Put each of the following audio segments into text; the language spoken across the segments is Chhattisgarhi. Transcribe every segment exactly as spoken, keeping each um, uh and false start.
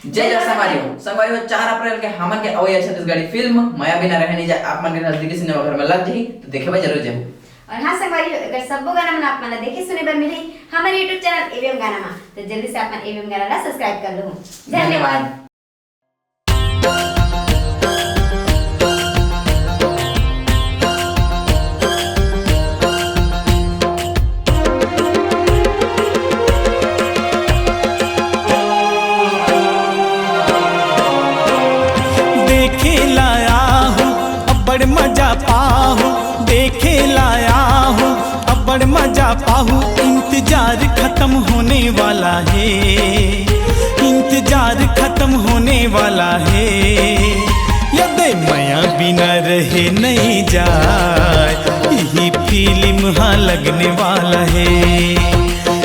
जय जय संगवारी हो। संगवारी हो, चार अप्रैल के हमन के अवइया छत्तीसगढ़ी फिल्म मया बिना रहे नइ जाय आप मन के नजदीकी सिनेमा घर में लग जही, तो देखे बर जरूर जाहू। और हाँ संगवारी हो, अगर सब्बो गाना मन आप मन ला देखे सुने बर मिलही हमर YouTube चैनल एवीएम गाना मा, तो जल्दी से आप मन एवीएम गाना ला सब्सक्राइब कर लहू। धन्यवाद। देखे ला आहू, अब्बड़ मजा पाहू। देखे ला आहू, अब्बड़ मजा पाहू। इंतजार खत्म होने वाला है, इंतजार खत्म होने वाला है। ये दे मया बिना रहे नइ जाय, इही फिल्म हा लगने वाला है।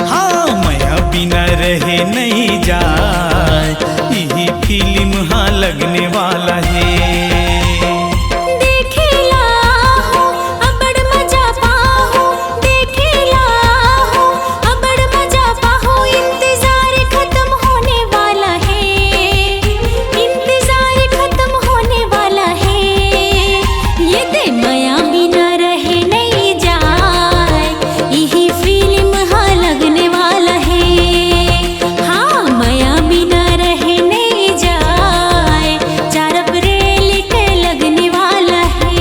हाँ, मया बिना रहे नइ जाय, इही फिल्म हा लगने वाला है। देखे ला आहू, अब्बड़ मजा पाहू। देखे ला आहू, अब्बड़ मजा पाहू। इंतजार खत्म होने वाला है, इंतजार खत्म होने वाला है। ये दे मया बिना रहे नइ जाय, इही फिल्म हा लगने वाला है। हाँ, मया बिना रहे नइ जाय, चार अप्रैल के लगने वाला है।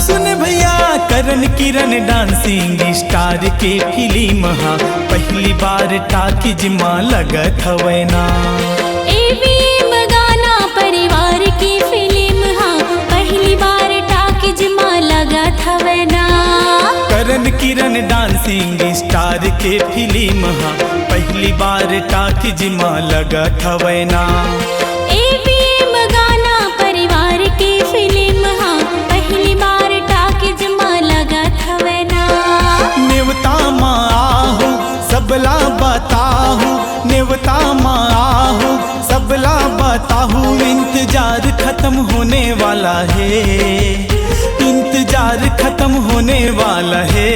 सुन भैया, करण किरण डांसिंग स्टार के फिल्म हा पहली बार टाकीज मा लगत हवय ना। एवीएम गाना परिवार के फिल्म हा पहली बार टाकीज मा लगत हवय ना। करण किरण डांसिंग स्टार के फिल्म हा पहली बार टाकीज मा लगत हवय ना। एवीएम गाना परिवार के फिल्म हा पहली बार टाकीज मा लगत हवय ना। नेवता मा आहू, सबला बताहू। नेवता मा आहू, सबला बताहू। इंतजार खत्म होने वाला है, इंतजार खत्म होने वाला है।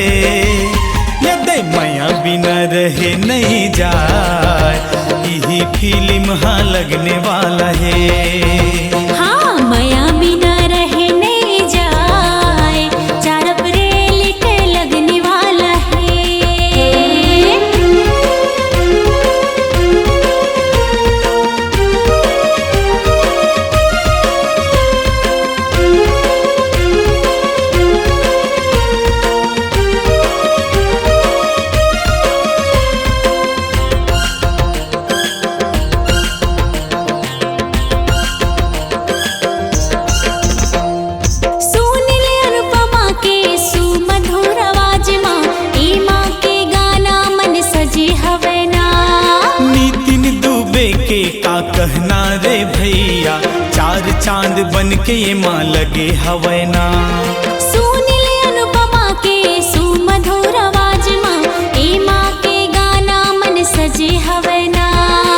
ये दे मया बिना रहे नइ जाय, इही फिल्म हा लगने वाला है। हाँ, मया बिना रहे नइ जाय, चार अप्रैल के लगने वाला है। सुन ले अनुपमा के सुमधुर आवाज मा, एमा के गाना मन सजे हवय ना। नितिन दुबे के का कहना रे भैया, चार चांद बन के एमा लगे हवय ना। सुन ले अनुपमा के सुमधुर आवाज मा, एमा के गाना मन सजे हवय ना।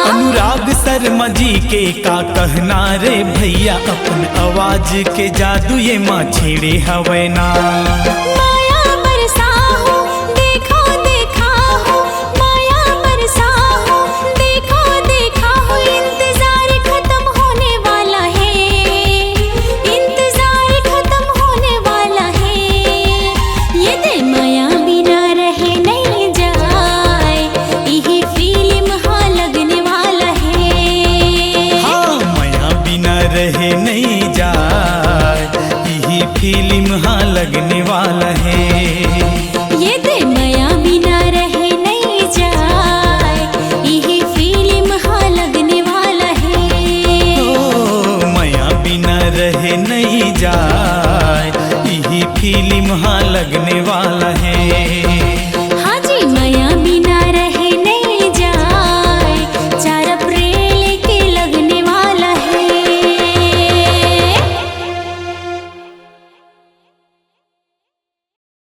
अनुराग शर्मा जी के का कहना रे भैया, अपन आवाज के जादू एमा छेड़े हवय ना। माया बरसाहू, देखो देखाहू, माया बरसाहू, देखो देखाहू। इंतजार खत्म होने वाला है, इंतजार खत्म होने वाला है। ये दे मया बिना रहे नइ जाय, इही फिल्म हा लगने वाला है। हाँ, मया बिना रहे नइ जाय, इही फिल्म हा लगने वाला है। ये दे मया बिना रहे नइ जाय, इही फिल्म हा लगने वाला है। ओ, मया बिना रहे नइ जाय, इही फिल्म हा लगने वाला है।